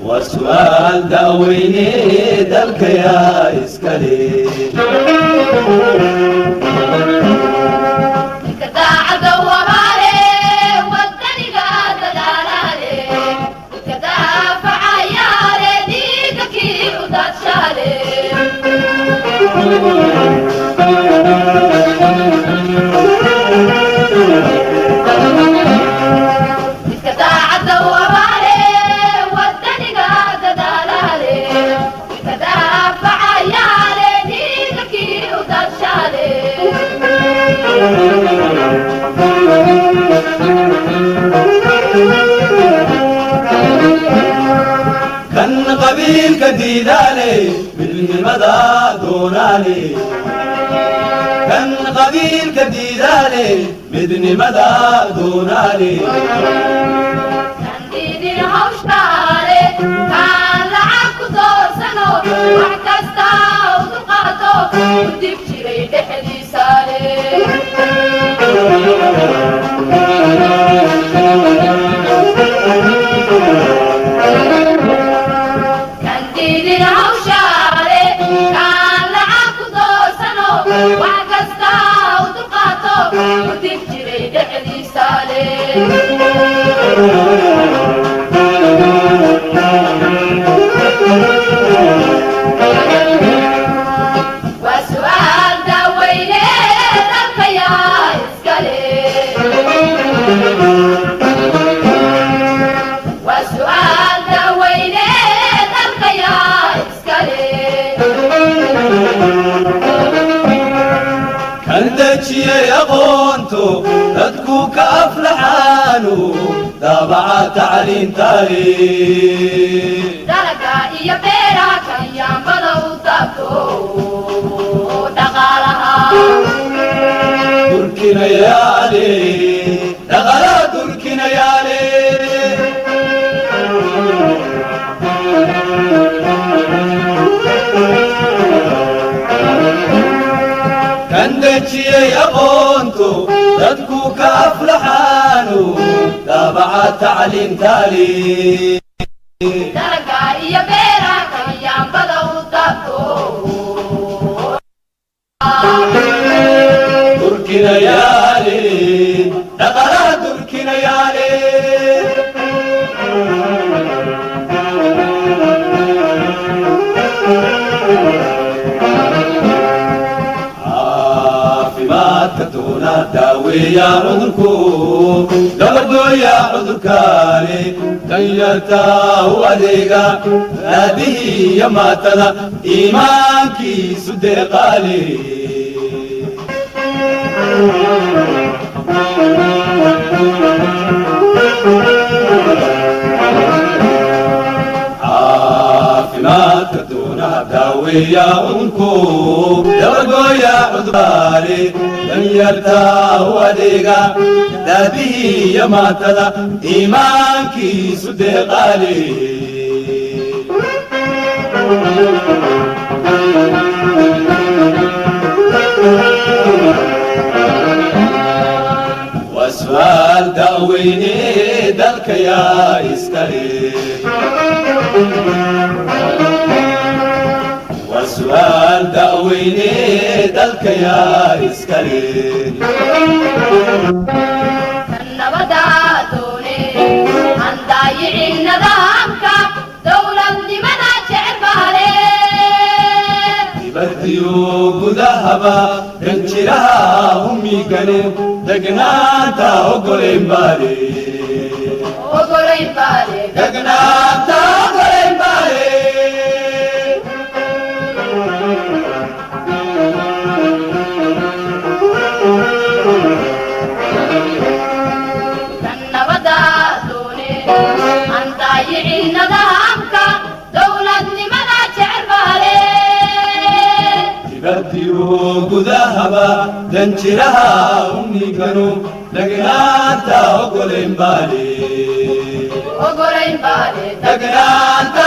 Waa su'aal da'weyne, dalka yaa iskale? Midka daacadda wabaale, wadaniga dadaalaale, midka daafacayaale, dhiigga kii u daadshaale. Midka daacadda wabaale, wadaniga dadaalaale, midka daafacayaale, dhiigga kii u daadshaale. Kan qabiilka diidaale, midnimada doonaale. Kan qabiilka diidaale, midnimada doonaale. Kan diidin hawshaale, kaan lacag ku doorsano, wax kasta u dulqaato, u dib jiray dhexdiisaale. Kan diidin hawshaale, kaan lacag ku doorsano, wax kasta u dulqaato, u dib jiray dhexdiisaale. Waa su'aal daaweyne, dalka yaa iskale? Waa su'aal daaweyne, dalka yaa iskale? Kan dejiyey aqoonto, dadku ka aflaxaanu, daabaca tacliintaale. Dalaga iyo beeraha kan yaambada u taabto, dhaqaalaha Durkinayaale, dhaqalaha durkinayaale. Kan dejiyey aqoonto, dadku ka aflaxaanu, daabaca tacliintaale. Dalaga iyo beeraha kan yaambada u taabto, Durkinayaale, dhaqalaha durkinayaale. Caafimaadka doona, daaweeya cudurku, dabargooya cudurkaani, danyarta u adeega, raadihii iyo maatada, iimaankiisu deeqaale. Caafimaadka doona, daaweeya cudurku, dabargooya cudurkaani, danyarta u adeega, daadihii iyo maatada, iimaankiisu deeqaale. Waa su'aal da'weyne, dalka yaa iskale? Waa su'aal da'weyne, dalka yaa iskale? Kan nabada doone, aan daayicin nidaamka, dowladnimada jecel baale. Dibadiyo gudahaba danjiraha humigane, degnaanta ogolayn baale. Ogolayn baale. Degnaanta ogolayn baale. Kan nabada doone, aan daayicin nidaamka, dowladnimada jecel baale. Dibadiyo gudahaba danjiraha humiganu, degnaanta ogolayn baale. Ogolayn baale. Degnaanta.